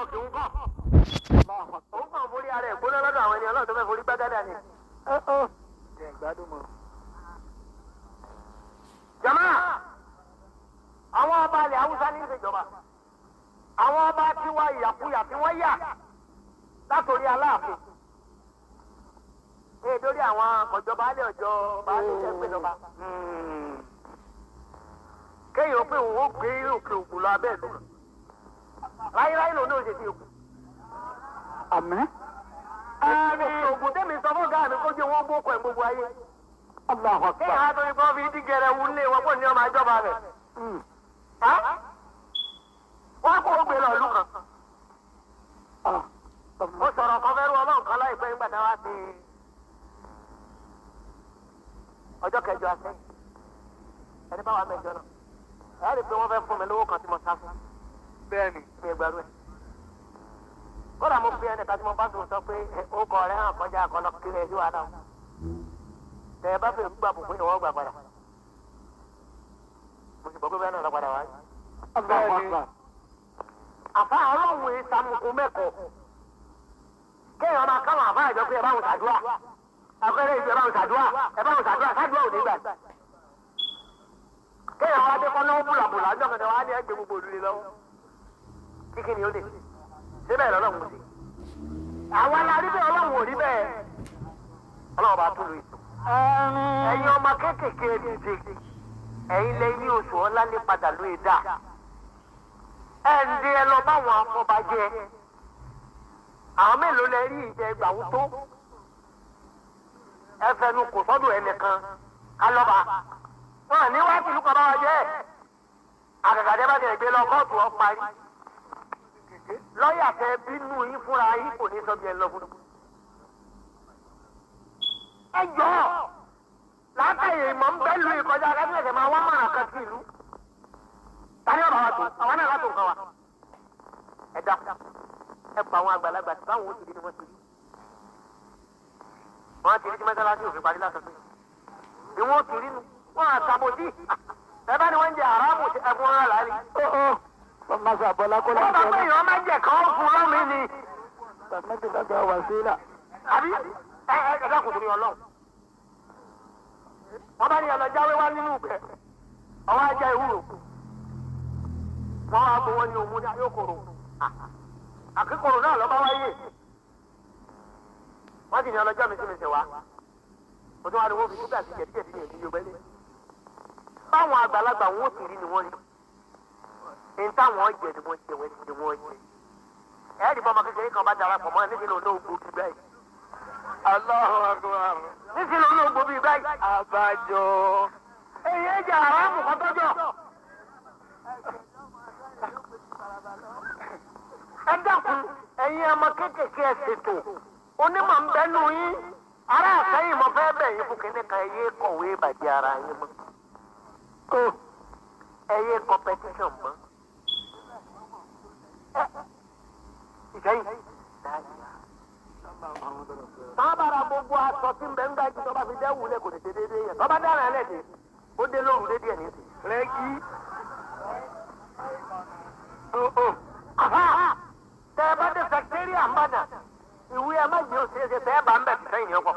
òkè ń kọ́. Òun kàn forí ara ẹ̀ gbóná lọ́dọ̀ àwọn ènìyàn náà tó fẹ́ forí gbágádà ni. Jàmá, àwọn ọba ilẹ̀ Haúsá ní ìṣèjọba. Àwọn ọba tiwa ìyàkuyà tí wọ́n yà látòrí Aláàfin. Ee dórí àwọn ọ̀jọba alẹ́ ọjọ́ baálé jẹ́ péjọba. Kéèyàn pé òun ó gbé òkè ògùn lọ abẹ́ ìlú. Ráyíráyí lòun náà ṣe ti òkú. Àmín. Òkè ògùn tẹ́mi sọ fún ọ̀gá mi kó jẹ́ wọ́n gbókò ẹ̀ gbogbo ayé. Allahu Akbar. Kéèyàn á torí kọ́ fi dígẹrẹ wú lé wọn kó ní ọmọ àjọba rẹ̀. Wọ́n kó gbé lọ ìlú kan. Ó sọ̀rọ̀ kan fẹ́rú ọlọ́run kan láìpẹ́ nígbà tá a wá sí ọjọ́ kẹjọ àsẹ́yìn. Ẹni bá wà mẹ́jọ náà. Ẹ rí i pé wọ́n fẹ́ fún mi lówó kan tí mo sá fún. Bẹ́ẹ̀ni. Mi gbàrú ẹ̀. Kódà mo fi ẹnìkan tí mo bá sùn sọ pé ó kọ rẹ̀ hàn kọjá àkọlọ kiri ẹjú wa náà. Tẹ̀ ẹ bá fẹ́ gbà bùkún ni wọ́n gbà padà. Mo sì gbọ́ pé bẹ́ẹ̀ náà lọ padà wá. Allahu Akbar. Àfa ọlọ́run yìí sàmùkù mẹ́kọ̀ọ́. Kéèyàn máa káwọn àfa àjọ pé ẹ bá wọn ṣàdúrà. Akẹ́rẹ́ ìjọ ẹ bá wọn ṣàdúrà. Ẹ bá wọn ṣàdúrà ṣàdúrà ò ní gbà. Kéèyàn wá dé kọ́ná ó bùlàbùlà ọjọ́ kẹta wá ní ẹgbẹ́ gbogbo òdúlé lọ́wọ́. Kíkí ni ó lè? Síbẹ̀ lọ́lọ́run sí. Àwa la rí bẹ́ẹ̀ ọlọ́run ò rí bẹ́ẹ̀. Ọlọ́run bá tún lu ìtò. Ẹ̀yin ọmọ kéékèèké dìde. Ẹ̀yin lẹ ní oṣù ọlá lè padà lóye dáa. Ẹ ń di ẹ lọ báwọn afọbajẹ. Àwọn mélòó lẹ rí ìjẹ ìgbàwó tó? Ẹ fẹnu kò sọ́dọ̀ ẹnìkan kálọ́ba. Wọn ní wá tìlú kan bá wa jẹ́. Àgàgàdé bá ti gbé lọ kóòtù ọ parí. Lọ́yà tẹ bínú yín fúnra yín kò ní sọ bí ẹ lọ fún un. Ẹ jọ̀ọ́ látàyè ìmọ̀ ń bẹ́ lu ìkọjá kábíyèsí máa wá mọ̀ràn kan sí ìlú. Tani ọ̀bà wa tó? Àwọn náà látò nǹkan wa. Ẹ dákun. Ẹ pa àwọn àgbàlagbà tí báwọn ó ti rí ni wọ́n ti rí. Wọ́n ti rí tí mọ́sálásí òfin parí lásán pé. Bí wọ́n ti rí nu, wọ́n àtàbòdì. Ẹ bá ní wọ́n ń jẹ àràmù ẹ̀fọn ọ̀rọ̀ làálì. Masa Bọ́lá kó Wọ́n bá pé èèyàn máa jẹ kàn ó fún lọ́mí ni. Tàbí lọ́gbà wàsílà. Àbí ẹ ẹ ẹ dákun torí Ọlọ́run. Wọ́n bá ní ọlọ́jáwé wá nínú ìgbẹ́. Ọwọ́ ajá ìwúrò. Wọ́n wá gbowó ní òmu ní ayókòrò. Àkíkòrò náà lọ́ba wáyé. Wọ́n sì ní ọlọ́jọ́ mi sí mi sì wá. Mo tún wá ní wọ́n fi ṣúgà sí jẹ̀díjẹ̀dí ní èmi yóò bẹ́lẹ̀. Báwọn àgbàlagbà wọn ò sì rí ni wọ́n rí. Ní táwọn jẹ ni wọ́n jẹ wọ́n ti wọ́n jẹ. Ẹ̀ẹ́dì bọ́ ọmọ kékeré kan bá darapọ̀ mọ́ ẹ níṣẹ́ lòun náà gbó bí báyìí. Allahu Akbar. Níṣẹ́ lòun náà gbó bí báyìí. Abájọ. Èyí ẹ jẹ àràmù kan tọ́jọ́. Ẹ dákun ẹ̀yin ọmọ kéékèèké ẹ ṣètò onímọ̀ ń bẹ́nu yín ará àsẹ́yìn mo fẹ́ bẹ̀ yín fún kinní kan ẹ yé kọ̀wé ìbàjẹ́ ara yín mọ́. Ẹ yé competition mọ́. Ìkẹyìn. Sábàrà gbogbo aṣọ tí ń bẹ ń gbájú tó bá fi dẹ́wù lẹ̀ kò lè ṣe déédéé yẹn. Tó bá dára ẹ lẹ́dẹ̀ẹ́, ó dé lóru déédéé ẹ̀ ní ìsìn. Rẹ́gí. Àfà tẹ ẹ bá dé sẹkítẹ́rì àmbàdàn ìwé ẹ má jẹ́ òṣèṣe tẹ ẹ bá ń bẹ̀ sẹ́yìn ọkọ̀.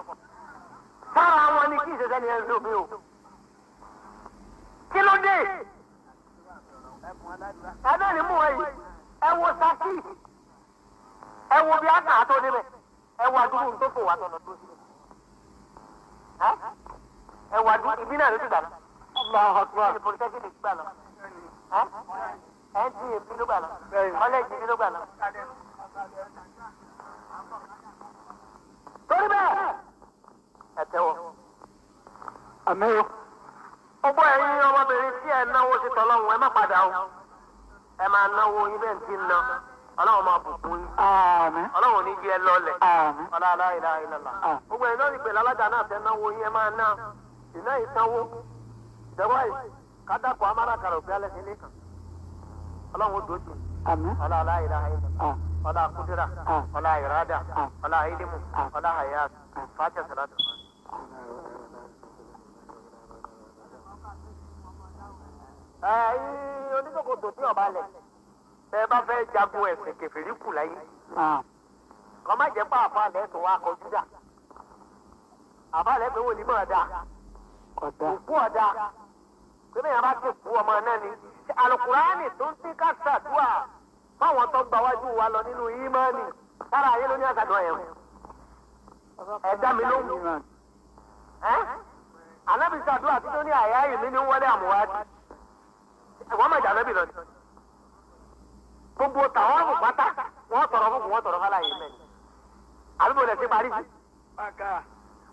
Sára wọn ni kí ìṣẹ̀ṣẹ̀ ni ẹ ń lò mí o. Kí ló dé? Ẹ náà ní mú ẹ yìí. Ẹ wo Saki. Ẹ wo bí a kà á tó níbẹ̀. Ẹ wo àdúgbò tó fò wá tọ̀nà tó síbẹ̀. Ẹ wo àdúgbò ìbí náà ló ti gbà lọ. Allahu Akbar. Ní polytechnic gbà lọ. NTA bí ló gbà lọ. Kọ́lẹ́jì bí ló gbà lọ. Torí bẹ́ẹ̀, ẹ tẹ́wọ́. Àmín o. Gbogbo ẹ̀yin ọmọbìnrin tí ẹ náwó sí tọ́lọ́hún ẹ má padà o. Ẹ máa náwó yín bẹ́ẹ̀ tí ń ná. Ọlọ́run máa bùkún yín. Àmín. Ọlọ́run ò ní jẹ́ ẹ lọ́lẹ̀. Àmín. Ọlá aláìláìlọ́lá. Gbogbo ẹ̀yin náà ní pẹ̀lú alájà náà tẹ náwó yín ẹ máa ná. Ìná ìsanwó. Ìjọba yìí kádàpọ̀ amárakàrà òfin alẹ́ sí ilé kan. Ọlọ́run ó dòótì. Àmín. Ọlá aláìláìlọ́lá. Ọlá kúdírà. Ọlá ìrádà. Ọlá ìlímù. Ọlá hayat. Fàájà sàlátù. Ẹ̀yin oníṣòkòtò tí ọba lẹ̀. Bẹ́ẹ̀ bá fẹ́ jagun ẹ̀sìn kèfèrí kù láyé. Naam. Kọ́ má jẹ́ pàápàá lẹ́sùn wa kọjú dà. Àbá lẹ́ pé wò ní mọ̀ ọ̀dà. Kódà. Òkú ọ̀dà. Pé bẹ́ẹ̀ bá ti kú ọmọ náà ni. Àlùkùránì tó ń tí ká ṣàdúà fáwọn tó gba wájú wa lọ nínú ímánì. Sára ayé ló ní àṣàdúà yẹn. Ẹ dá mi lóhùn. Ẹ́ Ànábì ṣàdúà tí tó ní àyà ìmí ní wọlé àmúwádìí. Wọ́n mọ̀ jà lọ́bì lọ ni. Gbogbo tàwọn pátá wọ́n tọrọ fún wọ́n tọrọ fáláyé mẹ́rin. Àbí mo lè ṣe parí sí? Maka.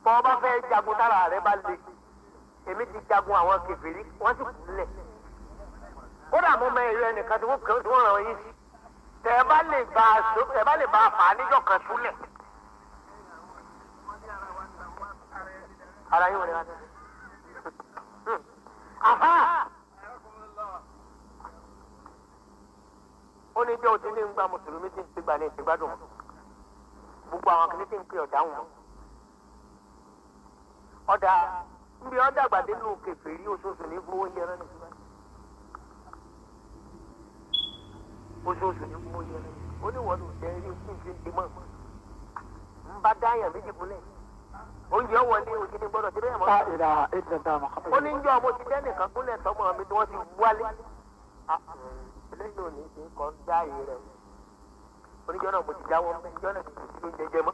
Bọ́ ọba fẹ́ jagun tára rẹ bá le, èmi ti jagun àwọn kèfèrí, wọ́n sì kú lẹ̀. Kódà mo mọ èrè ẹnìkan tí wọ́n kàn tí wọ́n ràn yín sí. Tẹ̀ ẹ bá lè bá a so, ẹ bá lè bá a fà á níjọ́ kan súlẹ̀. Ara yín wọlé wá. Àfá! Ó ní jẹ́ òtí ní ń gba Mùsùlùmí tí ń ti gbà ní ìtìgbádùn. Gbogbo àwọn kìíní tí ń pè ọ̀dáhùn mọ́ ọ̀dà nbí ọ̀dà àgbàdé nù kèfèrí oṣooṣù ní fowó oúnjẹ rẹ nìkan oṣooṣù ní fowó oúnjẹ rẹ ó ní wọ́n lò jẹ́ eré kí n fi ń dimọ̀ ń bá dáyà méjì múlẹ̀ oúnjẹ wọlé òjì ní gbọ́dọ̀ síbẹ̀ mọ́ La ilaha illallah Muhammad. ó ní ń jọ ọmọ ti dẹ́ nìkan gúnlẹ̀ tọmọ mi tí wọ́n ti wálé eléyìí ò ní ṣe kọ́ dáyé rẹ̀ oníjọ́ náà mo ti jáwọ́ oníjọ́ náà ti ti ló jẹjẹ mọ́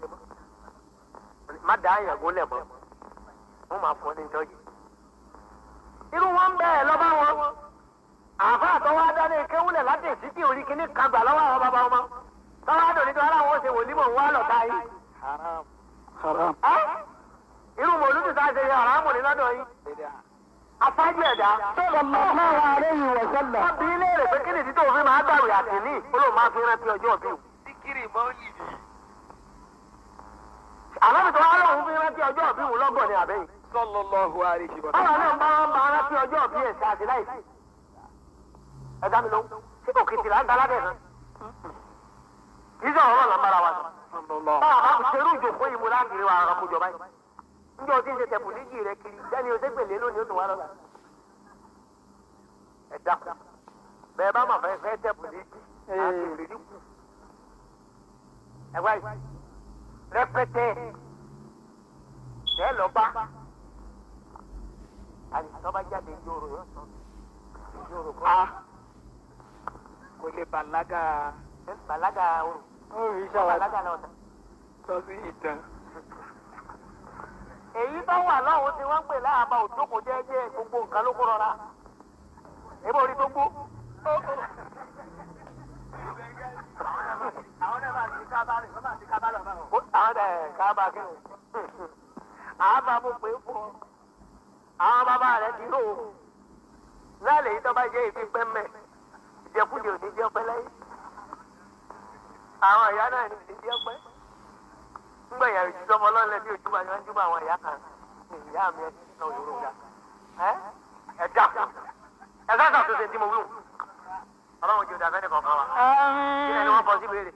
má dáyà gúnlẹ̀ mọ́ wọ́n máa fọ́ ní ìtọ́jú. irú wọn ń bẹ́ẹ̀ lọ́ba wọn. àfa àtọwọ́ adáni kéwúlẹ̀ láti ìsíkì orí kíní kan gbà lọ́wọ́ àwọn bàbá wọn. tọ́wọ́ àdùn nítorí aláwọ̀ ó ṣe wòlímọ̀ ń wá lọ́ta yìí. Haram. Haram. ẹ́ irú mòlúdù tá a ṣe yẹ haramu ní lọ́dọ̀ yìí. Bid'a. afájú ẹ̀dá. Sallallahu alayhi wa sallam. wọ́n bí léèrè pé kí nìdí tó fi máa gbàwé àtìní ó lóun máa fi rántí ọjọ́ òbí òun. Síkírì mọ́lìdì. àlọ́ mi tó wá lóun fi rántí ọjọ́ òbí òun lọ́gọ̀ ni àbẹ́yìn. Sallallahu alayhi wa báwa sallam. náà bá wọn bá rántí ọjọ́ òbí ẹ̀ ṣe àti láìsí. ẹ dá mi lóhùn ṣé òkìtì là ń ta lábẹ́ kan? kì í sọ̀rọ̀ ọ̀rọ̀ là ń bára wa sọ. Sallallahu. báwa bá ṣerú ìjòkó yìí mo láti rí wa ara kójọ báyìí. níjọ́ tí ń ṣe tẹ̀kù níjì rẹ kiri jẹ́ni o ṣègbèlé lónìí ó tún wá lọ́la. ẹ dákun bẹ́ẹ̀ bá mà fẹ́ fẹ́ tẹ̀kù níjì àti ìrírí kù. ẹ wáyé rẹpẹtẹ tẹ́ lọ bá àti tọ́ba jáde yòrò yóò sọ yòrò kọ́ Ah. Kò lè bàlágà bàlágà òrùn Ó rí ṣàwádìí. bàlágà náà tán. sọ sí ìtàn. èyí tó wà lọ́hùn tí wọ́n ń pè láàbà òjókòó jẹ́jẹ́ gbogbo nǹkan ló kó rọra ebó orí tó gbó. Àwọn náà máa ti kábàá rẹ̀, wọ́n máa ti kábàá lọ báwọn. Àwọn ẹ̀ kábà kí ni àbá mo pè é fún ọ àwọn bàbá rẹ ti rò ó lálẹ́ yìí tó bá jẹ́ ìfi pẹ́mẹ́ ìjẹkújẹ ò ní jẹ́ pẹ́ lẹ́yìn àwọn ìyá náà ní ìdí jẹ́ pẹ́ ńgbà ìyá òjì sọmọ ọlọ́ọ̀lẹ́ bí ojúbà ni wọ́n ń júbà àwọn ìyá kan ní ìyá mi ẹ̀ ti sọ òyòrò ya ẹ ẹ dà ẹ sáà sàtúnṣe tí mo wí wù ọlọ́run jẹ́ òdàfẹ́ nìkan kan wa kí ni wọ́n kọ sí ìbéèrè.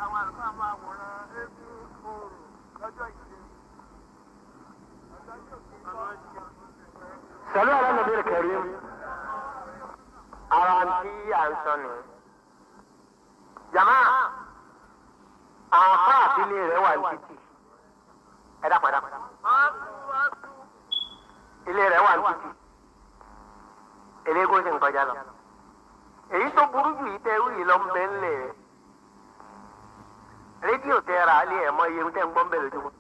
Àwọn àlùfáà máa wòran eégún oòrùn lọ́jọ́ ìsinmi. Sọlá alábẹ̀rẹ̀ kẹrin ara tí à ń sọ nìyẹn. Jàmá àáfà àtìlé rẹ̀ wà ní títì. Ẹ dá padà. Ilé rẹ̀ wà ní títì. Eléégún sì ń kọjá lọ. Èyí tó burú jù yìí tẹ ewu yìí lọ ń bẹ ńlẹ̀ rẹ̀. Rédíò tẹ ra alẹ́ ẹ̀ mọ iye tẹ́ ń gbọ́ ń bẹ̀ lójúmọ́.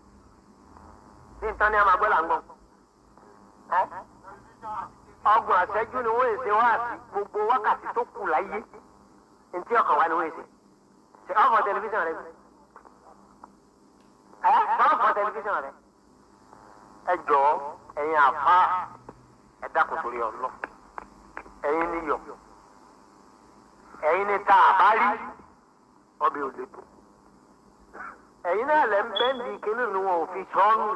Ní ìtàn ni a máa gbọ́ là ń gbọ́. Ọgbọ̀n àṣẹjú ni wọ́n èsè wá sí gbogbo wákàtí tó kù láyé ntí ọkàn wa ni wọ́n èsè ṣe ọ̀fọ̀ tẹlifíṣàn rẹ ẹ ọ̀fọ̀ tẹlifíṣàn rẹ ẹ jọ̀ọ́ ẹ̀yin àfa ẹ dákun torí ọlọ ẹ̀yin níyọ̀ ẹ̀yin ní tá a bá rí ọbẹ̀ ò lè tó ẹ̀yin náà lẹ́ ń bẹ́ǹdì kínní ni wọn ò fi sọ́ọ́nù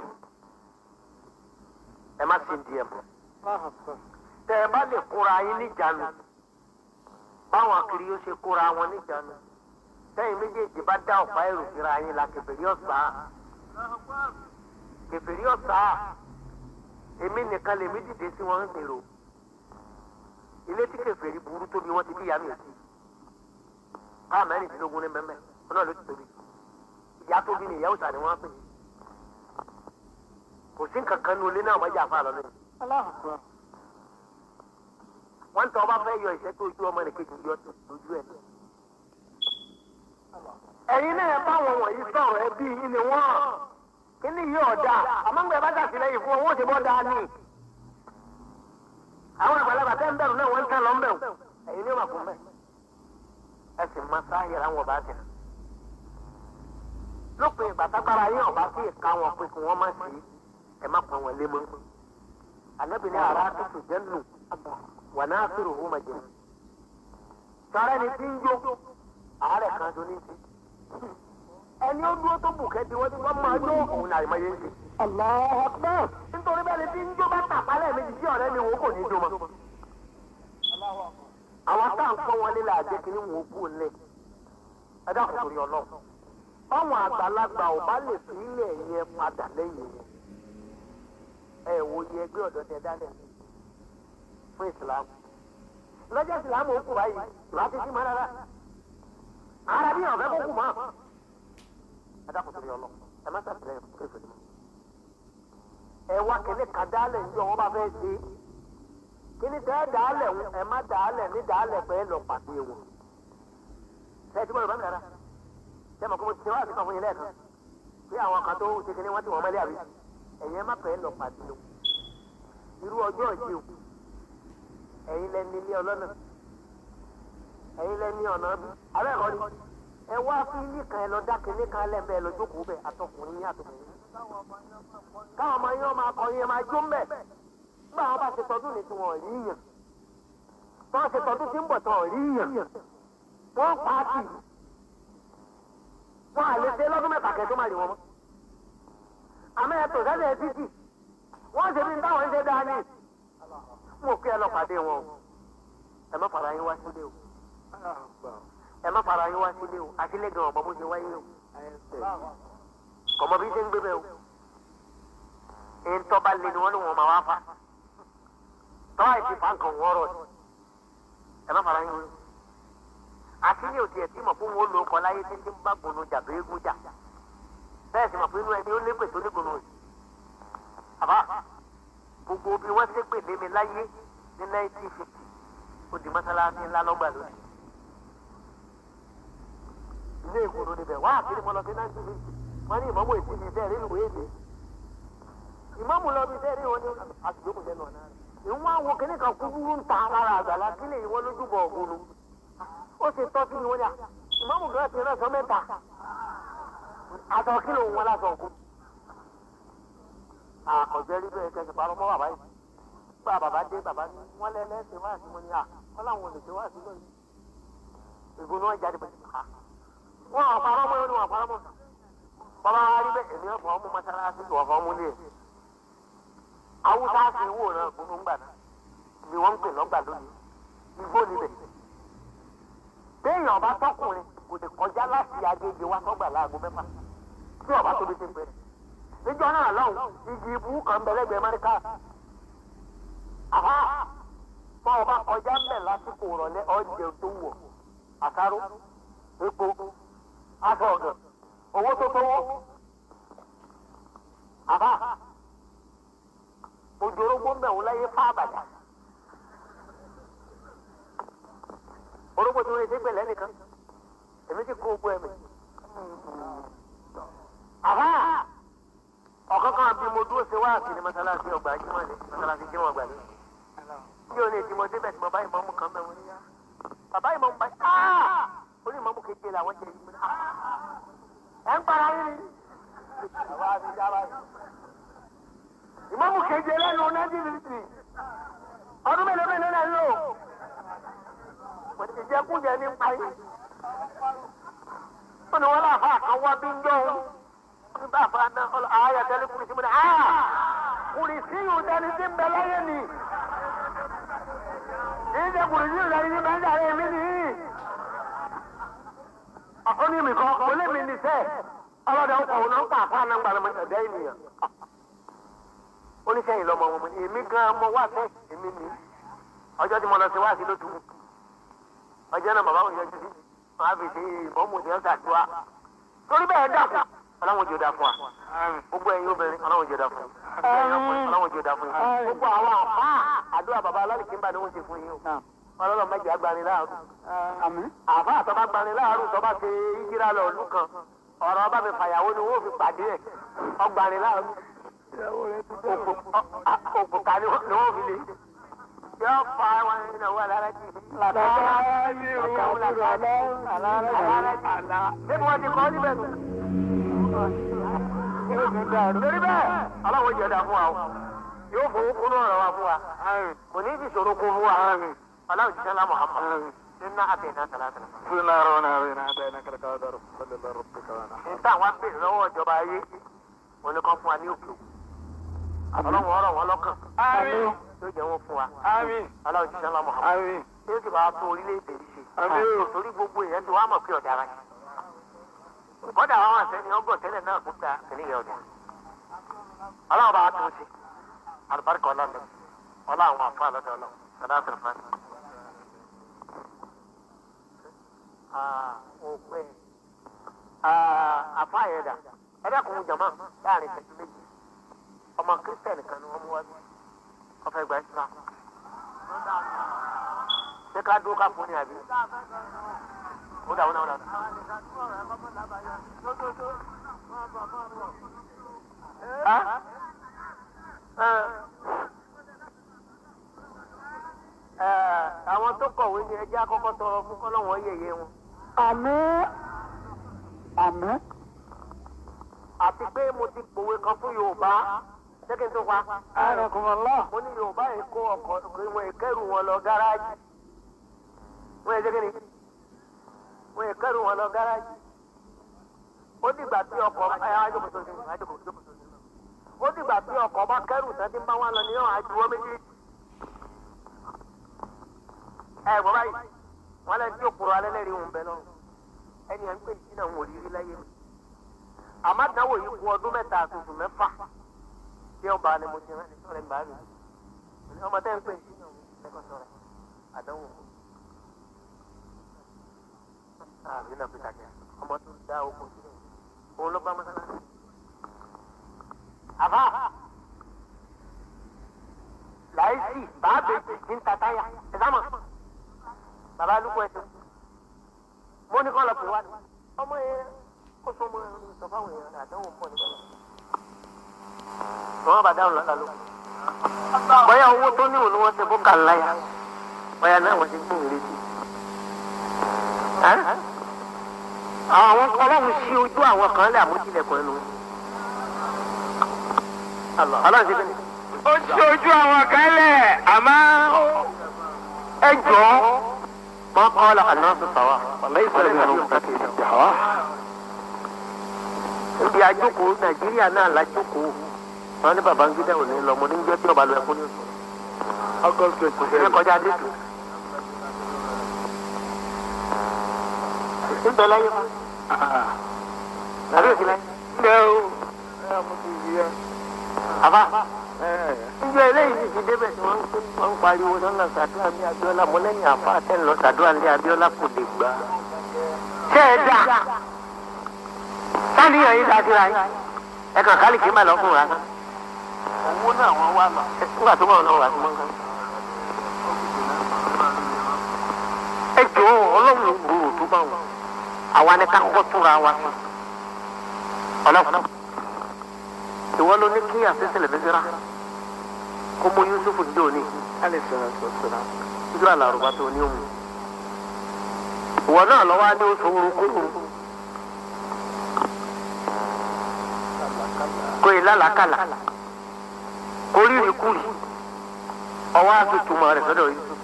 ẹ má sì di ẹ̀ mọ́ tẹ ẹ bá lè kóra yín níjànú báwọn akiri yóò ṣe kóra wọn níjànú tẹ̀yin méjèèjì bá dá ọ̀pá èrò síra yín la kèfèrí ọ̀sà kèfèrí ọ̀sà Èmi nìkan lèmi dìde sí wọn ń gbèrò. Ilé tí kèfèrí burú tóbi wọ́n ti bí ìyá mi sí. Káà mẹ́rìndínlógún ní mẹ́mẹ́, wọn náà ló ti tóbi. Ìyá tóbi ni ìyá òòṣà ni wọ́n pè é. Kò sí nǹkan kan ní ilé náà wọ́n jà fún àlọ́ lónìí. Allahu Akbar. Wọ́n tọ́ ọba fẹ́ yọ ìṣẹ́ tó ojú ọmọ nìkejì yọ lójú ẹ̀. Ẹ̀yin náà báwọn wọ̀nyí sọ̀rọ̀ ẹbí yín ni wọ́n. Kíní yìí ọ̀dà, àmọ́ ń gbẹ bá ṣàtìlẹ́yìn fún wọn, wọ́n ti bọ́ dáa ní. Àwọn àgbàlagbà tẹ́ ń bẹ̀rù náà wọ́n ń tán lọ ń bẹ̀rù. Ẹ̀yin ni ó mà fún bẹ́ẹ̀. Ẹ sì máa sáyẹ̀ láwọn ọba àti. Lópin ìgbà tágbára yín ọba sí ìka wọn pé kí wọ́n má sí ẹ má pọn wọn lé mọ́. Ànábì ní àrà tó jẹ́ nù wà náà fèrè òhun mà jẹ́. Sọ̀rọ̀ ẹni tí ń jó àárẹ̀ kan tó ní ti. Ẹni ó dúró tó bùkẹ́ tí wọ́n ti wọ́n máa jó òun náà àìmọye ń ṣe. Allahu Akbar. Nítorí bẹ́ẹ̀ ni tí ń jó bá tàpálẹ̀ méjì tí ọ̀rẹ́ mi wò ó kò ní jó mọ́. Àwọn tá à ń pọ́n wọn lé la jẹ́ kí ni wọ́n kú lẹ̀. Ẹ dákun torí Ọlọ́run. Báwọn àgbàlagbà ò bá lè fi ilẹ̀ yẹn padà lẹ́yìn wọn. Ẹ wo iye ẹgbẹ́ ọ̀dọ́ tẹ dálẹ̀ fún ìsìlámù. Lọ́jọ́ ìsìlámù ó kù báyìí, ìwà ti sí mọ́ rárá. Ara bí ọ̀fẹ́ kó kù mọ́. Ẹ dákun torí Ọlọ́run. Ẹ má ṣàtìlẹ́yìn fún kéfèé mọ́. Ẹ wá kíní kan dálẹ̀ ní ọwọ́ bá fẹ́ ṣe. Kíní tẹ́ dálẹ̀ ń ẹ má dálẹ̀ ní dálẹ̀ pé lọ pàdé wọn. Ṣé ẹ ti gbọ́dọ̀ bá mi rárá? Ṣé mo kọ́ mo ti ṣe wá àtúntò fún yín lẹ́ẹ̀kan? Pé àwọn kan tó ṣe kíní wọ́n ti wọ́n mọ́lé àbí? Ẹ̀yin ẹ má pẹ́ lọ pàdé wọn. Irú ọjọ́ ìṣe o. Ẹ̀yin lẹ ní ilé ọlọ́nà. Ẹ̀yin lẹ ní ọ̀nà bí. Abẹ́ ẹ̀kọ́ ni. Ẹ wá fún ilé kan ẹ lọ dá kíní kan lẹ́ẹ̀bẹ̀ ẹ lọ jókòó bẹ̀ àtọkùnrin yín àtọkùnrin yín. Káwọn ọmọ yín ọmọ akọrin yẹn máa jó ń bẹ̀. Nígbà wọn bá ṣe tọdún ní tiwọn rí yàn. Tí wọ́n ṣe tọdún tí ń bọ̀ tán rí yàn. Wọ́n pa á tì. Wọ́n à lè ṣe lọ́dún mẹ́ta kẹ́ tó má rí wọn mọ́. Àmọ́ ẹ tò sẹ́sẹ̀ títì. Wọ́n ṣe bí táwọn ń ṣe dáa ní. Mo kí ẹ lọ pàdé wọn o. Ẹ má fara yín wá sílé o. Ẹ má fara yín wá sílé o. Àtìlẹ́ gan ọ̀bọ bó ṣe wáyé o. Kọ̀mọ bí ṣe ń gbé bẹ́ẹ̀ o. Ntọ́ba lé ni wọ́n ní wọn máa wá fa. Tọ́wá ìfi fa nǹkan wọ́n rọ̀ ni. Ẹ má fara yín wá. Àtìlẹ́ òtí ẹ̀ tí mọ̀ fún wọn lò ó kọ láyé títí ń bá gbónú jà bẹ́ẹ̀ gún jà. Bẹ́ẹ̀ sì mọ̀ pé inú ẹni ó lépè tó ní gbónú rẹ̀. Àbá gbogbo bí wọ́n ṣépè lé mi láyé ní 1950 ó di mọ́sálásí ńlá lọ́gbà lónìí. Ilé ìkùnú níbẹ̀ wá àkírí mọ́ lọ sí 1950 wọ́n ní ìmọ̀mù èsì mi bẹ́ẹ̀ rí ìwé èdè. Ìmọ̀mù lọ bí bẹ́ẹ̀ rí wọn ní àtìjókòó lẹ́nu ọ̀nà rẹ̀. Ìwọ́n àwọn kìnnì kan kúkúrú ń ta lára àgbàlá kí lè wọ́n lójúbọ̀ ògùnù. Ó ṣe tọ́ sí mi wọ́n ní à ìmọ̀mù gan ti rán sọ mẹ́ta. Aṣọ kí lòun wọn lásọ òkú. Àkọ̀jẹ́ rí bẹ́ẹ̀ kẹsì parọ́ mọ́ bàbá yìí. Gba bàbá dé bàbá ní wọ́n lẹ́lẹ́sìn wá sí mo ní à wọ́n láwọn olè ṣe wá sí lónìí. Ìgbóná wọn jáde pẹ̀lú ká. Wọ́n ò parọ́ mọ́ ní wọ́n parọ́ mọ́. Bàbá wa rí bẹ́ẹ̀ èmi ọ̀fọ̀ ọmú mọ́sálásí ọ̀fọ̀ ọmú lé. Awúsá sì wò náà gbóná ńgbà náà. Ni wọ́n ń pè lọ́gbà lónìí. Igbó níbẹ̀. Béèyàn ọba tọkùnrin kò lè kọjá láti Agége wá sọ́gbà láago mẹ́fà. Tí ọba tóbi ti ń pèrè. Níjọ́ náà lọ́hùn, igi ibú kan bẹ lẹ́gbẹ̀ẹ́ Mẹ́ríkà. Àbá bọ́ ọba kọjá ń bẹ̀ lásìkò ìrọ̀lẹ́ ọ̀jẹ̀ tó wọ̀. Àsáró, epo, aṣọ ọ̀gàn, owó tó tówó. Àbá ojorógbó ń bẹ̀ wọ́n láyé fáàbàdà. Orógbó tí wọ́n ṣe gbẹ̀lẹ́ nìkan. Èmi ti kó ogbó ẹ̀mí. Àbá ọ̀kánkán bí mo dúró ṣe wá àti ní mọ́sálásí ọgbà jímọ̀ ní mọ́sálásí jímọ̀ ọgbà ní. Bí o lè ti mọ débẹ̀ tí mo bá ìmọ̀mù kan bẹ̀ wọ́n níyà. Bàbá ìmọ̀mù bá áá ó ní ìmọ̀mù keje làwọn jẹ yìí. Ẹ ń para yín ni. Ìmọ̀mù keje lẹ́nu 1950. Ọdún mélòó mélòó náà lò. Ìjẹkújẹ ní pa yín. Ó ní wọ́n láàfáà kan wá bí ń jọ́ òun bá fa náà ọlọ àyà tẹlẹ kùrìsì mu ní a kùrìsì yìí tẹni tí ń bẹ láyé ni ìṣe kùrìsì yìí tẹni tí ń bẹ ń sàré mi ni ó ní mi kọ́ ó lé mi ní sẹ́ ọlọ́dẹ ọkọ̀ òun náà ń pa àfa náà ń gbàlẹ́ mọ́ ẹ̀dá ènìyàn. Oníṣẹ́yìn lọ́mọ wọn ni èmi gan mọ wá fẹ́ èmi ni. Ọjọ́ tí mo lọ sí wá sí ló tukù. Ọjọ́ náà bàbá òun yọjú sí. Màá fi ṣe ìbọ̀mù ní ọ̀sà tó wa. Torí bẹ́ẹ̀ dàkú. Ọlọ́run jò dá fún wa. Gbogbo ẹ̀yin obìnrin Ọlọ́run jò dá fún yín. Ọlọ́run jò dá fún yín. Gbogbo àwọn àfáà àdúrà bàbá alálìkínbà ni wọ́n ṣe fún yín o. Ọlọ́run má jẹ́ agbani láàrú. Àfáà tó bá gbani láàrú tó bá ṣe ìjírá lọ ìlú kan. Ọ̀rọ̀ ọba mi fàyàwó ni wọ́n fi pàdé ẹ̀. Ọgbani láàrú. Òkùnkà ni wọ́n fi lè. Yọ fa wọn nínú owó alára jì. Ṣé wọ́n ti kọ́ níbẹ̀ nù? Torí bẹ́ẹ̀, Ọlọ́run jẹ́ ọ̀dà fún wa o. Yóò fowó kúnú ọ̀rọ̀ wa fún wa. Kò ní í ṣòro kún fún wa. Ọlọ́run jíṣẹ́ ńlá Muhammad. Inna àtẹ̀yìnà sàlátàlá. Níta àwọn abèrè lọ́wọ́ ìjọba ayé, wọ́n ní kán fún wa ní òkè òkun. Ọlọ́run ọ̀rọ̀ wọn lọ́kàn. Yóò jẹ́ wọn fún wa. Ọlọ́run jíṣẹ́ ńlá Muhammad. Yóò sì bá wa tún orílẹ̀-èdè yìí ṣe. Torí gbogbo èèyàn ti wá mọ̀ pé ọ̀daràn ni. Kọ́dà àwọn àṣẹni ọgọ́ tẹ́lẹ̀ náà kó ta kìnìyàn ọ̀dà. Ọlọ́run bá wa tún ṣe. Àlùbáríkà ọlọ́run ọlá àwọn àfa lọ́dọ̀ ọlọ́run. Sọlá àfẹ́fẹ́. Òpè àfa yẹn dà. Ẹ dákun jọ̀mọ́ láàrin ìṣẹ́jú méjì. Ọmọ kírísítẹ̀nì kan ni wọ́n mú wá bí. Wọ́n fẹ́ gba Islam. Ṣé ká dúró ká fún ni àbí? Ó dà ó náà dà. Àwọn tó kọ̀wé ni ẹjẹ́ àkọ́kọ́ tọrọ fún kọ́lọ́wọ́n yẹ̀yẹ́ wọn. Àmín. Àmín. Àti pé mo ti pòwe kan fún Yorùbá. Ṣé kí n tó pa? Anakumullah. Mo ní Yorùbá yìí kó ọkọ̀ ìwọ̀n ìkẹ́rù wọn lọ gáràjì. Wọ́n yẹ ṣé kí ni? Wọ́n ìkẹ́rù wọn lọ gáràjì. Ó dìgbà tí ọkọ̀ ẹ ajókòó tó ṣe ajókòó tó ṣe. Ó dìgbà tí ọkọ̀ bá kẹ́rù tán tí ń bá wọn lọ ní ọ̀hún àjùwọ́ méjèèjì. Ẹ gbọ́ báyìí, wọ́n lẹ́ni tí òkúrọ̀ alẹ́ lẹ́rìí òun bẹ lọ́rùn. Ẹni à ń pè ní sínú àwọn òrírí láyé mi. Àmọ́ àdánwò yìí kú ọdún mẹ́ta àti oṣù mẹ́fà. Tí ọba ni mo ti rán ní sọ̀rọ̀ ìgbà mi. Ọmọ tẹ́ ń pè ní sínú àwọn ẹ̀kọ́ sọ̀rọ̀ àdánwò. Àbí náà fi kàkẹ́ ọmọ tó dá oko sílẹ̀. Òun ló bá mọ́sálásí. Àbá láìsí bàbá èjì ń ta táyà ẹ sá mọ̀. Bàbá lukú ẹ ṣeun. Mo ní kọ́ lọ pè wá ní. Ọmọ yẹn kó sọ ọmọ yẹn sọ fáwọn èèyàn àdánwò ń bọ̀ nígbà náà. Wọ́n bá dáhùn lọ́la ló. Bóyá owó tó ní òun ni wọ́n ṣe fún kàláyà. Bóyá náà wọ́n ti gbóhùn létí. Àwọn ọlọ́run ṣí ojú àwọn kan lé àmójúlẹ̀kùn ẹnu. Ọlọ́run ṣe kí ni? Ó ṣí ojú àwọn kan lẹ̀ àmọ́ Ẹ jọ̀ọ́. Wọ́n kọ́ lọ àná sọ̀tọ̀ wa. Ibi àjókòó Nàìjíríà náà lájókòó. Wọ́n ní Babangida ò ní lọ, mo ní jẹ́ tí ọba lọ ẹkún ní oṣù. August Kò sí ní kọjá déètò. Ń bẹ láyé mọ́. Àbí òsì láyé. Ǹjẹ́ o? Ẹ mo ti rí ẹ. Àbá. Ǹjẹ́ eléyìí ti débẹ̀ tí wọ́n ń pariwo lọ́nà sàdúrà ní Abíọ́lá mo lẹ́yìn àfa àtẹ́lẹ̀ lọ sàdúrà ní Abíọ́lá kò lè gbà. Ṣé ẹ dà? Sáníyàn yín dájúra yín. Ẹ kàn kálí kì í má lọ́kùnrin rárá. Owó náà wọ́n wà lọ. Nígbà tó bá wọn náà wà sí mọ́ńkà. Ẹ jọ̀ọ́ Ọlọ́run gbòòrò tó bá wọn. Àwa ni ká kọ́kọ́ túnra wa sí. Ọlọ́run. Ìwọ ló ní kí àṣìṣe lè kó mú Yusuf ní òní. Ojú àlàrúbá tó ní òun. Ìwọ náà lọ́wọ́ á ní oṣù orúkúrú. Kò ì lálàákàlà. Kò rírì kúrì. Ọwọ́ á fi túmọ̀ rẹ̀ sọ́dọ̀ Yusuf.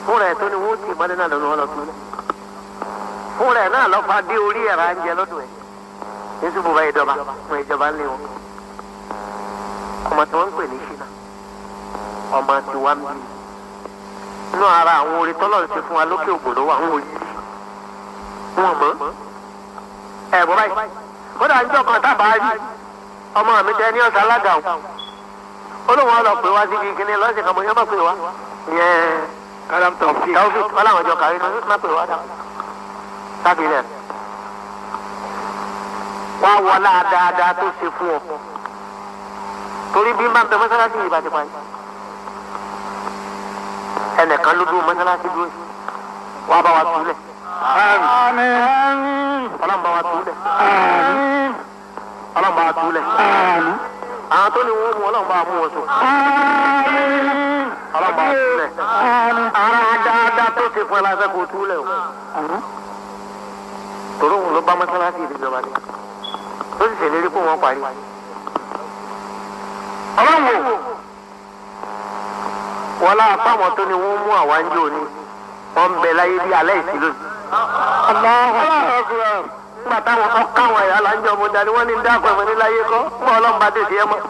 Fúnra ẹ̀ tó ní wọ́n ti ìmọ̀lẹ́ náà lọ́nà wọn lọ tún lẹ̀. Fúnra ẹ̀ náà lọ́ fa dé orí ẹ̀rọ àǹjẹ lọ́dọ̀ ẹ̀. Yusuf bá ìjọba, fún ìjọba ńlẹ̀ wọn. Ọmọ tí wọ́n ń pè ní Ṣínà, ọmọ tí wá ń bí. Inú ara àwọn orin tọ́lọ̀ ń ṣe fún wa lókè ògbò ló wà ń wòye. Wọ́n mọ̀. Ẹ bọ́ báyìí. Kódà ń jọ kan tábà rí. Ọmọ mi tẹ ní ọ̀sán alága o. Olóhùn ọlọ pé wá síbi kíní lọ́sẹ̀ kan mo ní ọmọ pé wá. Ìyẹn Kalam Taofik. Taofik ọláwọn ọjọ́ kàwé ní má pè wá dá. Sábìlẹ̀. Wá wọlá dáadáa tó ṣe fún ọ. Torí bí n bá ń bẹ mọ́sálásí yìí bá ti parí. Ẹnìkan ló dúró mọ́sálásí dúró. Wá bá wa túlẹ̀. Àmín. Ọlọ́run bá wa túlẹ̀. Àmín. Ọlọ́run bá wa túlẹ̀. Àmín. Àwọn tó ní wọ́n mú Ọlọ́run bá wa mú wọn sùn. Àmín. Ọlọ́run bá wa túlẹ̀. Àmín. Ara dáadáa tó ṣe fún ẹ la fẹ́ kó túlẹ̀ o. Àmín. Torí òun ló bá mọ́sálásí ìdíjọba ni. Tó sì ṣèlérí pé wọ́n parí. Ọlọ́run wò. Wọ́n láà fáwọn tó ní wọ́n mú àwa ń jò ní. Wọ́n ń bẹ láyé bí alẹ́ ìsílò. Allahu Akbar. Nígbà táwọn kan káwọn ẹ̀yà là ń jọ mo dání wọ́n ní ń dákọ̀ ẹ̀mọ́ níláyé kọ́. Mọ́ Ọlọ́run bá tètè ẹ mọ́.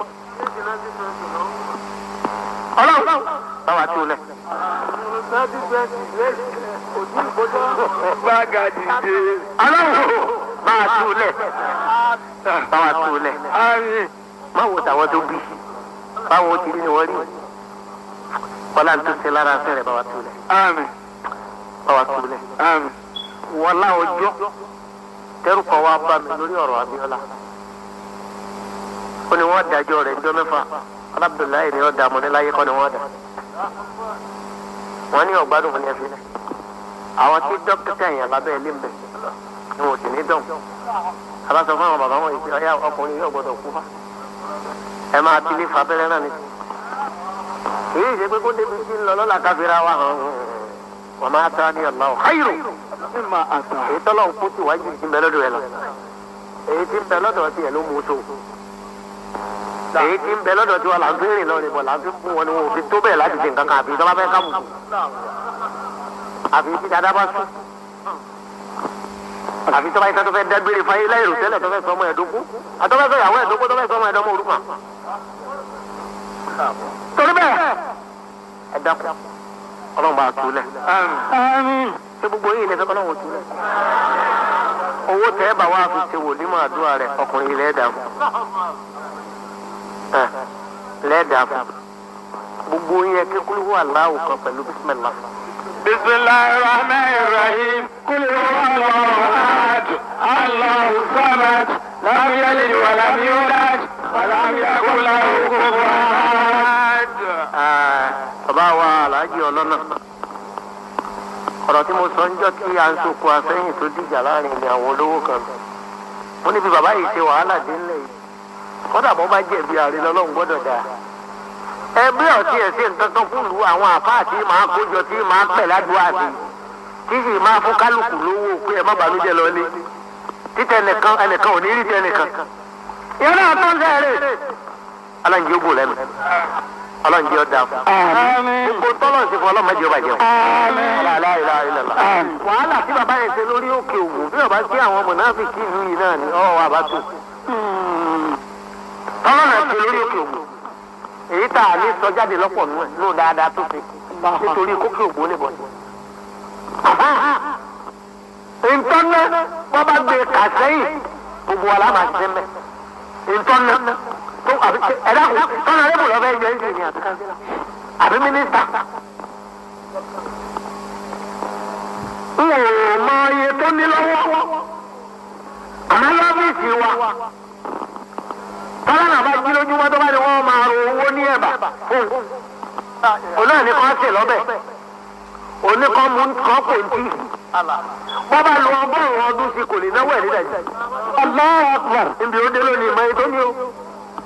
Ọlọ́run báwa túlẹ̀. Gbága dìde. Ọlọ́run báwa túlẹ̀. Báwa túlẹ̀. Àmín. Má wo tàwọn tó bí. Báwo ti rí ni wọ́n rí. Bọ́lá ń tún ṣe lára fẹ́rẹ̀ báwa túlẹ̀. Àmín. Báwa túlẹ̀. Àmín. Wọlá ọjọ́ tẹ́rù kan wá bá mi lórí ọ̀rọ̀ Abíọ́lá. Ó ní wọ́n dájọ́ rẹ̀ ńjọ́ mẹ́fà. Abdullahi ni wọ́n dà mọ́ ní láyé kọ́ ni wọ́n dà. Wọ́n ní ọ̀gbádùn fún ní ẹ̀fín náà. Àwọn tí dókítà yẹn lábẹ́ ilé ń bẹ̀ ni wọ́n sì ní dọ̀n. Àbá sọ fún àwọn bàbá wọn yìí pé ọyá ọkùnrin yóò gbọdọ̀ kú fá. Ẹ máa ti lé fa abẹ́rẹ́ náà ni. Èyí ṣe pé kó débi tí ń lọ lọ́la káfíra wa hàn. Wọ́n máa ta ní ọ̀la ọ̀háyìrò Mímọ àtà. èyí tọ́lọ̀ ń kú tí wájú ti ń bẹ lọ́dọ̀ ẹ lọ èyí tí ń bẹ lọ́dọ̀ tiẹ̀ ló mú so èyí tí ń bẹ lọ́dọ̀ tiwa là ń fi rìn lọ rìn bọ̀ là ń fi fún wọn ni wọn ò fi tó bẹ́ẹ̀ láti ṣe nǹkan kan àfi tọ́lá fẹ́ ká bùkù àfi tí dada bá sùn àfi tọ́lá yìí tó fẹ́ dágbére fáyé láìrò tẹ́lẹ̀ tó fẹ́ sọmọ ẹ̀dógún àtọ́fẹ́ sọ ìyàwó ẹ̀dógún tó fẹ́ sọmọ ẹ̀dọ́mọ òrukàn torí bẹ́ẹ̀ ẹ dákun ọlọ́run bá a túlẹ̀ Àmín. Àmín. ṣé gbogbo yìí lè fẹ́ kọ́lọ́hún túlẹ̀ owó tẹ́ ẹ bá wá fi ṣe wòlímọ̀ àdúrà rẹ̀ ọkùnrin ilẹ̀ ẹ̀dá fún ẹ lẹ́ẹ̀dá fún gbogbo yẹn kí kúlúwà aláwò kan pẹ̀lú bísímẹ́lá بسم الله الرحمن الرحيم قل هو الله احد الله الصمد لم يلد ولم يولد ولم يكن له كفوا احد. Bàbá wa aláàjì ọlọ́nà ọ̀rọ̀ tí mo sọ ń jọ́ tí à ń sokò asẹ́yìn tó dìjà láàrin ilẹ̀ àwọn olówó kan mo níbi bàbá yìí ṣe wàhálà dé ńlẹ̀ yìí kọ́dà bọ́ bá jẹ̀bi ààrẹ lọ́lọ́run gbọ́dọ̀ dáa ẹbí ọtí ẹsẹ nǹkan kan fún lu àwọn àfáà tí màá kójọ tí màá pẹ̀ ládùúgbò àti tí sì máa fún kálukú lówó pé ẹ má bànújẹ́ lọlé títẹ ẹnìkan ẹnìkan ò ní rí tẹ ẹnìkan. ìyẹn náà tó ń sẹ́rẹ̀ ọlọ́njẹ́ ogun lẹ́nu ọlọ́njẹ́ ọ̀dà fún. Àmín. Gbogbo tọ́lọ̀ sí fún ọlọ́mọdé ọba jẹun. Àmín. Ọlá Àmín. wàhálà tí bàbá yẹn ṣe lórí òkè ògùn bí ọba sí àwọn mọ̀nàfíkì ìlú yìí náà ni ọwọ́ wa bá tó. Tọ́lọ̀ náà ṣe lórí òkè ògùn èyí tá a ní sọ jáde lọ́pọ̀ nù ẹ̀ nù dáadáa tó ṣe nítorí kókè ògbó níbọ̀ ni. Ntọ́nà wọ́n bá gbé kà sẹ́yìn gbogbo wa la máa ṣiṣẹ́ mẹ́. Ntọ́nà tó àbí ẹ̀dá kù tọ́nà rẹ̀ bò lọ́fẹ́ yẹ ẹ́ ní àbí kánsílà àbí mínísítà. N ò mọ iye tó ní lọ́wọ́ àmọ́ lọ́fíìsì wa tọ́lá náà bá jí lójúmọ́ tó bá ní wọ́n máa ro owó ní ẹ̀bà fún un. Òun náà ní kọ́ sè lọ́bẹ̀. Òun ní kọ́ mú kọ́ pò ń tì. Wọ́n bá lo ọgọ́rùn-ún ọdún sí kò lè náwó ẹ̀ nídàjí. Allahu Akbar. Níbi ó dé lónìí ìmọ̀ ètò ní o.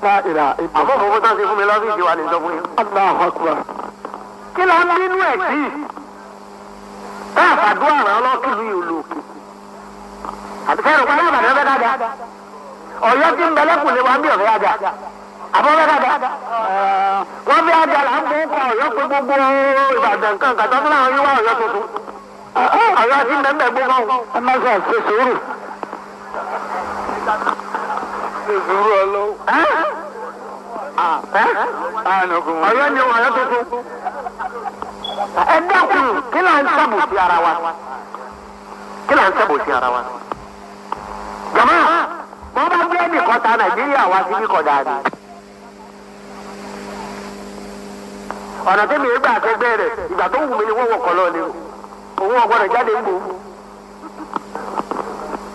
La ilaha illallah. Àmọ́ òfófó tán ṣe fún mi lọ́fíìsì wa ní sọ fún yín. Allahu Akbar. Kí ló ń bínú ẹ̀ sí? Tá a fàdúrà ràn án lọ́kìlú yìí olóòkè. Àti sẹ́yìn òpá lábàdàn fẹ́ dáadáa. Ọ̀yọ́ tí ń bẹ lẹ́kùn lé wa ń bí ọ̀fẹ́ dáadáa. Àbọ̀ fẹ́ dáadáa. Wọ́n fi àjà là ń bọ́ kọ Ọ̀yọ́ pé gbogbo Ìbàdàn kan kàtọ́ fún àwọn yíwá Ọ̀yọ́ tuntun. Ọ̀yọ́ tí ń bẹ ń bẹ gbogbo. Ẹ má ṣe àṣe sùúrù. Ṣe sùúrù ọlọ́wọ́. Ànàkùn. Ọ̀yọ́ ni Ọ̀yọ́ tuntun. Ẹ dákun kí là ń sábò sí ara wa? Kí là ń sábò sí ara wa? Jàmá, wọ́n bá gbé Kẹ́nìkan ta Nàìjíríà wá síbí kọ̀dà ni. Ọ̀nà tẹ́mi ìgbà akẹgbẹ́ rẹ̀ ìgbà tó wù mí ni wọ́n wọkọ̀ lọ ni o. Òun ọ̀gbọ́dọ̀ jáde ń bò.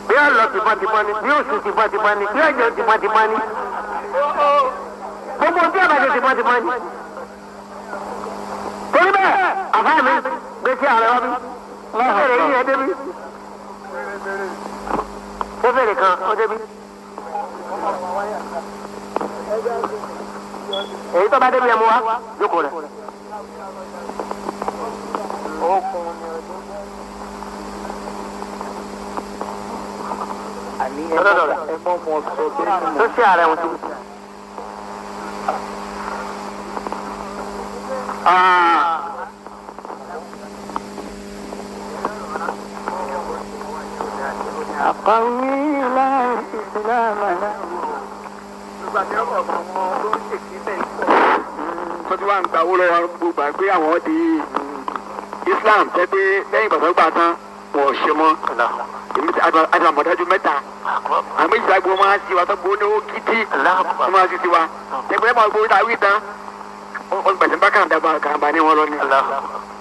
Bí ó lọ tìbọntìbọn ni, bí ó sùn tìbọntìbọn ni, bí ó jẹun tìbọntìbọn ni. Gbogbo tí a bá ṣe tìbọntìbọn ni. Torí bẹ́ẹ̀, àfáà mi gbé sí ààrẹ wa bí. Ó fèrè yín ẹ débi. Ó fèrè kan ó débi. Èyí tó bá débi ẹ mú wa, jókòó rẹ̀. Lọ́dọ̀ rẹ̀. Tó ṣe ààrẹ wọn tó. أقوي لا إسلام له. Tó ti wá ń gba owó lọ́wọ́ gbogbo àgbé àwọn di Islam tẹ́ pé lẹ́yìn ìgbà tó gbà tán wọ́n ò ṣe mọ́. Èmi ti àtàmọ̀dájú mẹ́ta. Àwọn méjì àgbo máa ń tiwa tó gbó ní owó gidi. Wọ́n máa ń sí tiwa. Tẹ́gbẹ́ máa gbowó tá a wí tán. Wọ́n gbàtí bá kàǹdà ní wọn lọ ni.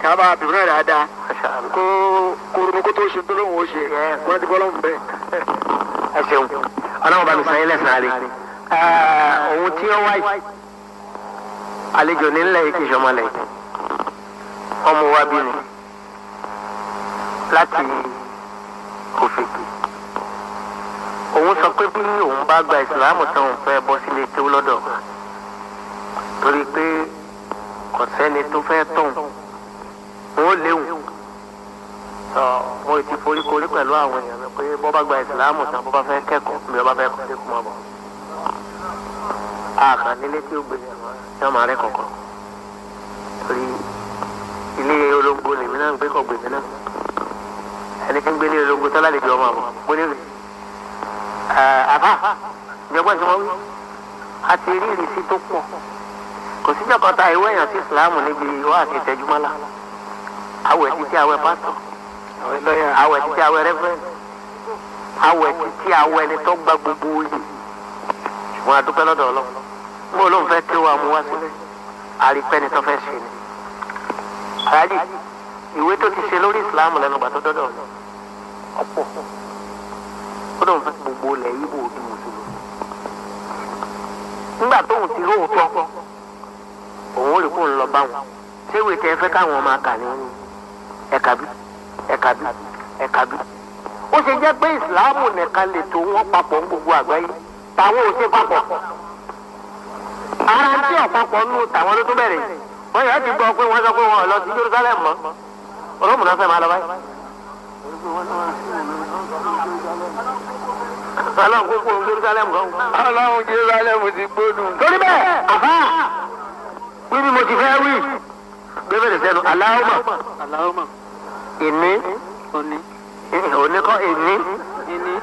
Kàbá bìbí náà dáadáa. Kó ronú kó tó ṣe tó lóun ó ṣe. Wọ́n ti bọ́ lọ́hùn bẹ́ẹ̀. Ẹ ṣeun, ọlọ́run bá mi sọ yín lẹ́sàn-án rí. Òun tí ó wáyé àlejò nílẹ̀ yìí kì í ṣọmọlẹ̀ yìí, ọmọ wa bí ni láti Òfìkì. Òun sọ pé bí òun bá gba ìsìlámù tán, òun fẹ́ bọ́ sílé kéwú lọ́dọ̀, torí pé kò sẹ́ni tó fẹ́ tóun òun ó léwu. Tọ mo ti foríkorí pẹ̀lú àwọn èèyàn mi pé bọ́ bá gba ìsìlámù tán, bọ́ bá fẹ́ kẹ́kọ̀ọ́ mi, bọ́ bá fẹ́ kọ́ sí kó máa bọ̀. Àkàn nílé tí ó gbé tí wọ́n máa rẹ́ kọ̀ọ̀kan, torí ilé olóńgbò lèmi náà ń gbé kọ̀ gbèmí náà. Ẹni tí ń gbé ilé olóńgbò tọ́lá lè di ọmọ àbọ̀ bó ní rè é. Àbá ìjọba tí wọ́n wí, a ti rí ìrísí tó pọ̀. Kò síjọ́ kan ta ìwé èèyàn sí ìsìlámù níbi wá àti ìtẹ́júmọ́lá. Awẹ̀ títí awẹ̀ pásítọ̀, awẹ̀ títí awẹ̀ rẹ́fẹ̀rẹ́ǹdì, awẹ̀ títí awẹ̀ ẹni tó gba gbogbo oyè. Ṣùgbọ́n a dúpẹ́ lọ́dọ̀ Ọlọ́run, mo lóun fẹ́ kí wa mú wá sílẹ̀, àrípẹ́ni tó fẹ́ ṣe ni. Aláàjì, ìwé tó ti ṣe lórí ìsìlámù lẹ́nu gbà tó dọ́dọ̀ mi ọ̀pọ̀. Ó lóun fẹ́ gbogbo ilẹ̀ Ìgbò di mùsùlùmí. Nígbà tóun ti róòótọ́, òun ò rí kóun lọ bá wọn. Ṣé ìwé tẹ fẹ́ káwọn máa kà ní ẹ̀ka bí ẹ̀ka bí ẹ̀ka bí? Ó ṣe jẹ́ pé ìsìláàmù nìkan lè tó wọn papọ̀ ní gbogbo àgbáyé, tàwọn ò ṣe papọ̀. Ara tí ọ̀pọ̀pọ̀ nù tàwọn ló tún bẹ̀rẹ̀ yìí. Wọ́n yà á ti gbọ́ pé wọ́n sọ pé wọn ò lọ sí Jerusalem mọ́. Róòmù náà fẹ́ máa lọ báyìí. Ọlọ́run kó kúrò Jerusalem gan. Ọlọ́run Jerusalem ti gbódùn. Torí bẹ́ẹ̀, àfá wí bí mo ti fẹ́ wí. Gbé bẹ̀rẹ̀ sẹ́nu, Allahumma. Allahumma. Ìní. Òní. Òní kọ́ ìní. Ìní.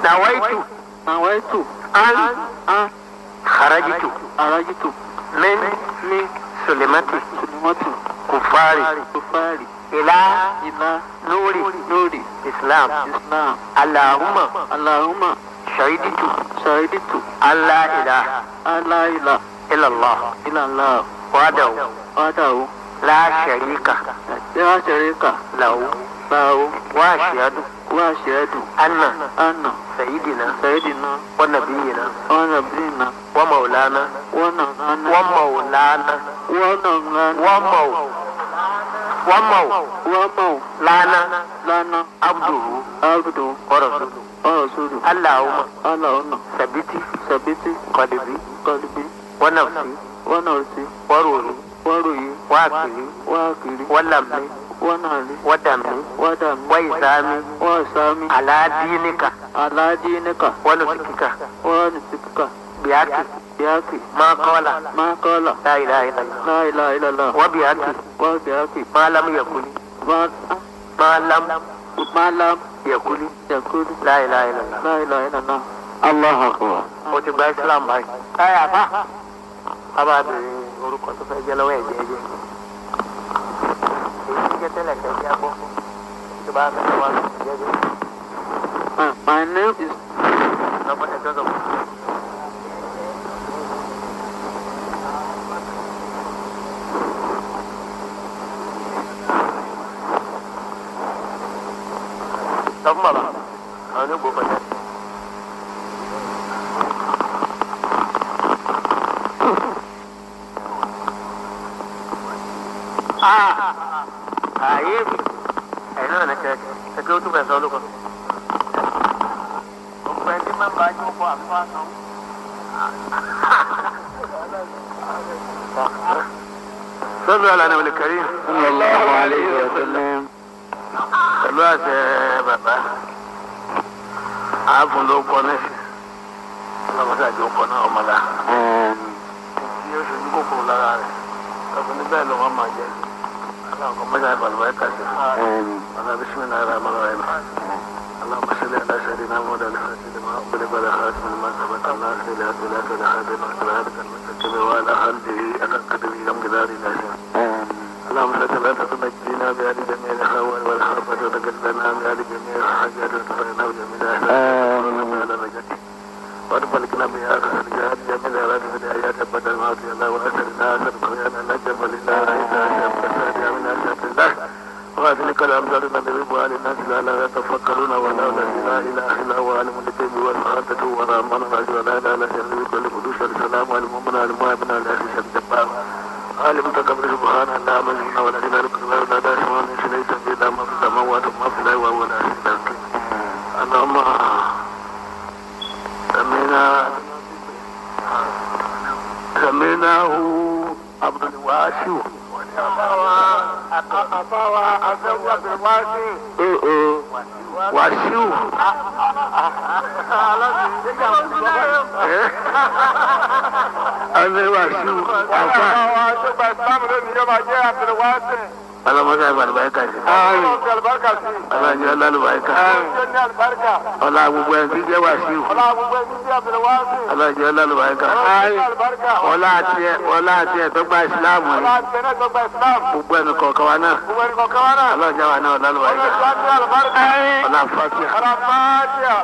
Nawaitu. Nawaitu. An. An. Kharajtu. Kharajtu. Min. Min. Sulimati. Sulimati. Kufari. Kufari. Ila. Ila. Nuri. Nuri. Islam. Islam. Allahumma. Allahumma. Shahiditu. Shahiditu. Alla ilaha. Alla ilaha. Illallah. Illallah. Wahdahu. Wahdahu. La sharika. La sharika. Lahu. Lahu. Wa ashhadu. Wa ashhadu. Anna. Anna. Sayyidina. Sayyidina. Wa nabiyyina. Wa nabiyyina. Wa maulana. Wa maulana. Wa maulana. Wa maulana. Wa mau. Wa mau. Wa mau. Lana. Lana. Abduhu. Abduhu. Wa rasuluhu. Wa rasuluhu. Allahumma. Allahumma. Sabiti. Sabiti. Qalbi. Qalbi. Wa nafsi. Wa nafsi. Wa ruhi. Wa ruhi. Wa akili. Wa akili. Wa lammi. Wa nali. Wa dami. Wa dami. Wa izami. Wa izami. Ala dinika. Ala dinika. Wa nusukika. Wa nusukika. Biyaki. Biyaki. Ma qala. Ma qala. La ilaha illallah. La ilaha illallah. Wa biyaki. Wa biyaki. Ma lam yakuni. Ma. Ma lam. Ma lam. Yakuni. Yakuni. La ilaha illallah. La ilaha illallah. Allahu akbar. O ti gba Islam báyìí. Ẹ àfa. Bàbá bèrè orúkọ tó fẹ́ jẹ́ lọ́wọ́ ẹ̀jẹ̀ ẹ̀jẹ̀. Èyí tí jẹ́ tẹ́lẹ̀ kẹ́ jẹ́ agbọ́. Tó bá fẹ́ wá jẹ́jẹ́. My name is. Sọ fún bàbá àwọn onígbò pẹ̀lẹ́. Ààyè mi ẹ̀yin náà ní kẹ kẹkẹ ó tún fẹ́ sọ lóko. Gbogbo ẹni máa ń bá yóò kọ àbí wá sọ. Sọ́dọ̀ àlànà olùkẹ́rì. Sallallahu alayhi wa sallam. Pẹ̀lú àṣẹ bàbá ààbùn ló kọ náà ọlọ́mọdé àjọ kọ náà ọmọlá tí ó ṣojú kòkòrò lára rẹ̀ lọ́kùn níbẹ̀ ló wọ́n máa jẹ aláwọ̀ mọ́ṣá ìbàlùwà ẹ̀ka sí ọ̀nà bismillahir rahmanir rahim اللهم صل على سيدنا محمد الفاتح لما أغلق ولا خاتم لما سبق الناصر لا إله إلا هذا المقدار المستقيم وعلى آله حق قدره ومقداره العظيم اللهم لك لا تتنجينا بأهل جميع الأخوان والأخوات وتقبلنا بأهل جميع الحاجات وتفرنا بجميع الأهل وتبلغنا بها الجهاد جميع الأراد في الآيات أبدا الماضي الله وأسرنا أسر قريانا لا جبل الله لا إله من أسر الله وأذلك الأمثال نضربها للناس لا يتفكرون ولا لا إله إلا هو عالم الغيب والشهادة هو الرحمن الرحيم لا إله إلا هو كل قدوس السلام على المؤمن على المؤمن على العزيز الجبار عالم تكبر سبحان الله مجمع ولا إله إلا الله لا داش ما من ليس إلا ما في السماوات وما في الأرض وهو العزيز الحكيم اللهم سمينا سميناه عبد الواسع Àbáwa Afẹ́wọ́ Abdulwasi. Wàsíù. Ẹni Wàsíù àfa. Àbáwa tó gba ìsìlámù lónìí yóò máa jẹ́ Abdulwasi. Ọlọ́mọdé àbàlùbáríkà sí. Ọlọ́run fi àlùbáríkà sí. Ọlọ́njẹ́ ọlọ́lùbáríkà. Ọlọ́run ní àlùbáríkà. Ọlá gbogbo ẹni tí jẹ́ Wàsíù. Ọlọ́run gbogbo ẹni tí Abdulwasi. Ọlọ́njẹ́ ọlọ́lùbáríkà. Ọlọ́run ní àlùbáríkà. Ọlá àti ẹ ọlá àti ẹ tó gba ìsìláàmù yìí. Ọlọ́run àti ẹ̀ náà tó gba ìsìlámù. Gbogbo ẹni kọ̀ọ̀kan wa náà. Gbogbo ẹni kọ̀ọ̀kan wa náà. Ọlọ́njẹ́ wa náà ọlọ́lùbáríkà. Ọlọ́run ní àlùbáríkà. Ọlá Fátíà. Ọlọ́run Fátíà.